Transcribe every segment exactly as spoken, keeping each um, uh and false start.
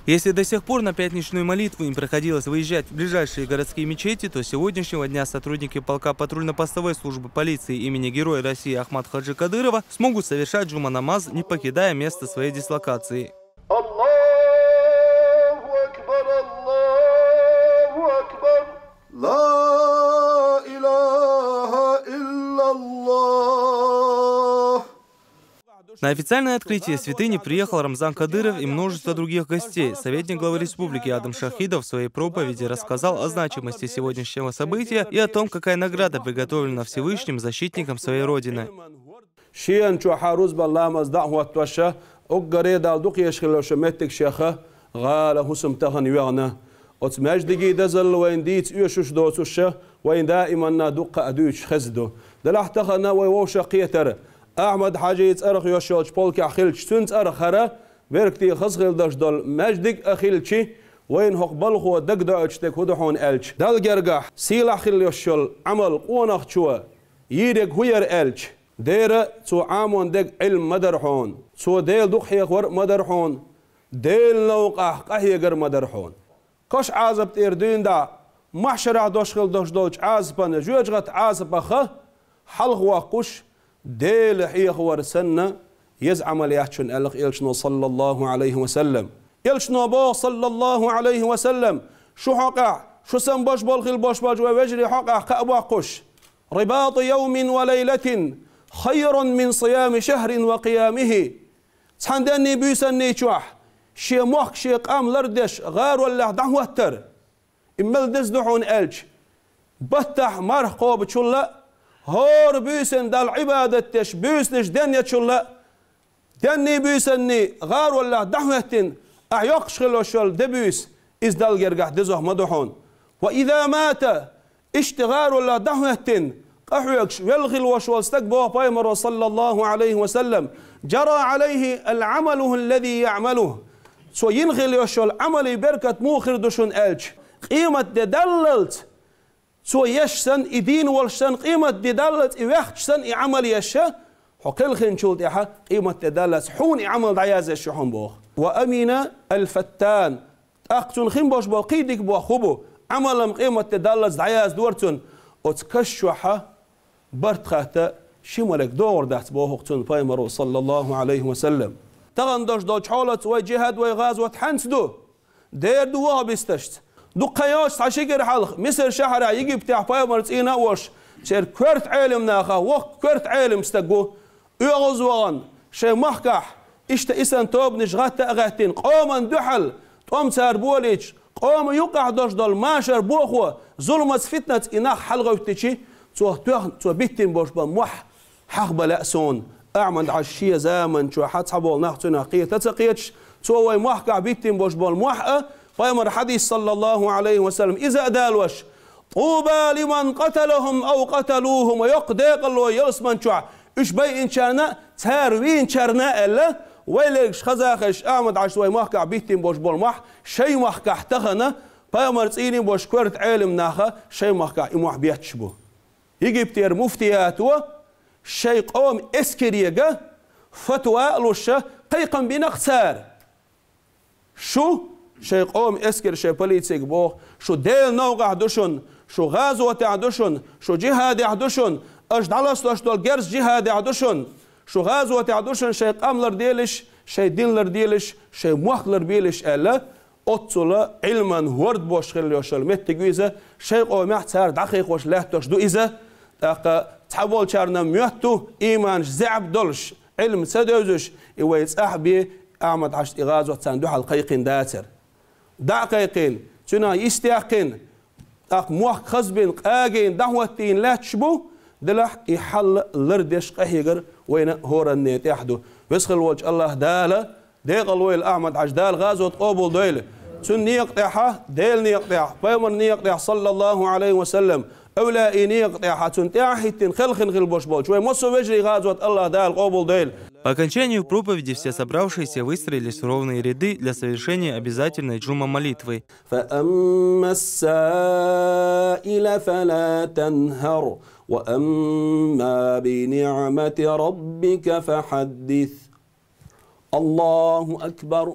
Если до сих пор на пятничную молитву им приходилось выезжать в ближайшие городские мечети, то с сегодняшнего дня сотрудники полка патрульно-постовой службы полиции имени Героя России Ахмад Хаджи Кадырова смогут совершать джума намаз, не покидая место своей дислокации. الله أكبر، الله أكبر. لا إله إلا الله. На официальное открытие святыни приехал Рамзан Кадыров и множество других гостей. Советник главы республики Адам Шахидов в своей проповеди рассказал о значимости сегодняшнего события и о том, какая награда приготовлена Всевышним защитникам своей родины. Шен чу хьарузбан ламаз дӀа а хӀоттоша, уггаре Далла дукхеша хилла шу меттиг шеха, гӀала хӀусам тахан вегӀна. Оцу маьждиге дазалла вайн дийца оьшуш доцуша, вайн даиманна дуккха а дуьйцуш хеза ду. Делахь тахана вай вовшах кхетара, Ахьмад-Хьажий цӀарах йош йолчу полкехь хилча, цуьнан цӀарах хӀара, беркате хаза хила даш долу маьждиг а хилчи, вайна хӀокху балхо дагадоуьйтуш дерг хӀун ду хьуна аьлча, Далла гергахь сийлахь хила йош йолу Ӏамал къонахчо йийриг хӀун яра аьлча, дера цо Ӏамон дерг Ӏилма ма дара хьуна, цо Дела дукха хьехавар а ма дара хьуна, Делан новкъахь къахьегар а ма дара хьуна. Кхаш Ӏазап тӀера дуьйна дӀа, махьшарахь дош хила дош долчу Ӏазапана, жоьжахатта Ӏазапаха хьалха воккхуш, Дела хьехавар санна, еза Ӏамал яц шуна аьлла-кх Элчано, саллаллаху Ӏалайхи ва саллам. Элчано боху, саллаллаху Ӏалайхи ва саллам, шу хьокъехь, шу санна баш болу хила баш болчу вай вежарий хьокъехь кхаъ боккхуш: «رباط يوم وليلة خير من صيام شهر وقيامه». Цхьана денний буьйсанний чохь шен мохк, шен къам лардеш гӀароллехь дӀахӀоттар. И мел деза ду хьуна аьлча, баттахь марха кхобучулла а, хӀора буьйсанна Далла Ӏибадат деш буьйсанаш денъячулла а, денний буьйсанний гӀароллехь дӀахӀоьттина, ахь йоккхуш хила йолу де буьйса, иза Далла гергахь дезох ма ду хьуна. «وإذا مات», иштта гӀароллехь дӀахӀоьттина, къахьоьгуш велла хила вош волу стаг, боху пайхамаро, саллаллаху Ӏалайхи ва саллам, «جرى عليه عمله الذي يعمله». Цо йина хила йош йолу Ӏамалан беркат муха хир ду шуна аьлча, къематде даллалц, цо еш санна, и дийна волуш санна, къематде даллалц и ваьхча санна и Ӏамал еш, хьо кхелхинчул тӀаьхьа къематде даллалц хьуна и Ӏамал дӀаязъеш ю хьуна боху. «وأمن الفتان». ТӀаккха цунна хин бош болу кхин дика боху хӀун бу? Ӏамал-м къематде даллалц дӀаяздора цунна. Оцу каш чохьа барт хатта ши малик догӀур дац боху-кх цунна пайхамаро, саллаллаху Ӏалайхи ва саллам. Тахана дош долчу хьолаца вай джихӀад, вай гӀазот хьаьнца ду? Дера ду вахӀабисташца. Дукха хан йоццуш цхьа ши кӀира хьалха Мисар шахьарахь Египтехь пайхамар цӀийна а волуш, церан коьрта Ӏелам наха воккха коьрта Ӏелам стаг ву. ОьгӀазвахана шайн махкахь, иштта и санна тобанаш гӀатта а гӀаьттина, къоман дуьхьал тӀом цара болийча, къоман юккъехь долуш долу машар, бохо, зуламаца, фитнаца и нах хьалагӀевттичи, цо тоьхна, цо биттина болуш болу мохь хьахба лаьа суна. Ахьмад-Хьаьжа шен заман чохь цхьаболу нах цуьнах кхета а ца кхеташ, цо вай махкахь биттина болуш болу мохь а, пайхамар хьадис, саллаллаху Ӏалайхи ва саллам, иза а далош: «طوبى لمن قتلهم أو قتلوه», ма йоккха декъало ялсаман чохь уьш байинчарна а, цара вийначарна а, аьлла, вай лергаш хазахаш Ахьмад-Хьаьжас вай махкахь биттина болуш болу мохь шайн махкахь тахана, пайхамар цӀийна болуш коьрта Ӏелам наха шайн махкахь и мохь бетташ бу. Египтера муфтиято шайн къоман эскарега фатва а луш, кхайкхам бина-кх цара. Шу шайн къоман эскар, шайн полицига боху: «Шу Делан новкъахь ду шуна, шу гӀазотехь ду шуна, шу джихӀадехь ду шуна, аша дӀаластош долу герз джихӀадехь ду шуна, шу гӀазотехь ду шуна, шайн къам ларделаш, шайн дин ларделаш, шайн мохк ларбелаш», — аьлла. Оццула Ӏилман хӀорд бош хилла йолуш йолу меттиг ю иза, шайн къомехь цара дӀакхайкхош лаьтташ ду иза. ТӀаккха цхьаболчарна моьтту, ийманаш заьӀап долуш, Ӏилма ца девзаш, и вай цӀахь бен, Ахьмад-Хьаьжас и гӀазот царна дуьхьал кхайкхина дацара. ДӀа а кхайкхина, цуьнан йистехкхина, тӀаккха мохк хазбина, къагийна, дӀахӀоттийна лаьтташ бу, делахь и хьал лардеш къахьегар вайна хӀоранна тӀехь ду. Веза хилла волчу АллахӀ Дала декъал войла Ахьмад-Хьаьжа, Дала гӀазот къобалдойла. Цуьнан некъа тӀехьа, Делан некъа тӀехьа, пайхамаран некъа тӀехьа, саллаллаху Ӏалайхи ва саллам, эвлаяийн некъа тӀехьа, цунна тӀаьхьахӀиттина, хелхина хила бош болчу вайн массо а вежарийн гӀазот АллахӀ Дала къобалдойла. По окончанию проповеди все собравшиеся выстроились в ровные ряды для совершения обязательной джума молитвы. فأما السائل فلا تنهر، وأما بنعمة ربك فحدث. الله أكبر.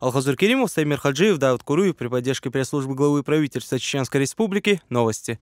Алхазур Керимов, Стамир Хаджиев, Давид Куруев, при поддержке пресс-службы главы правительства Чеченской Республики. Новости.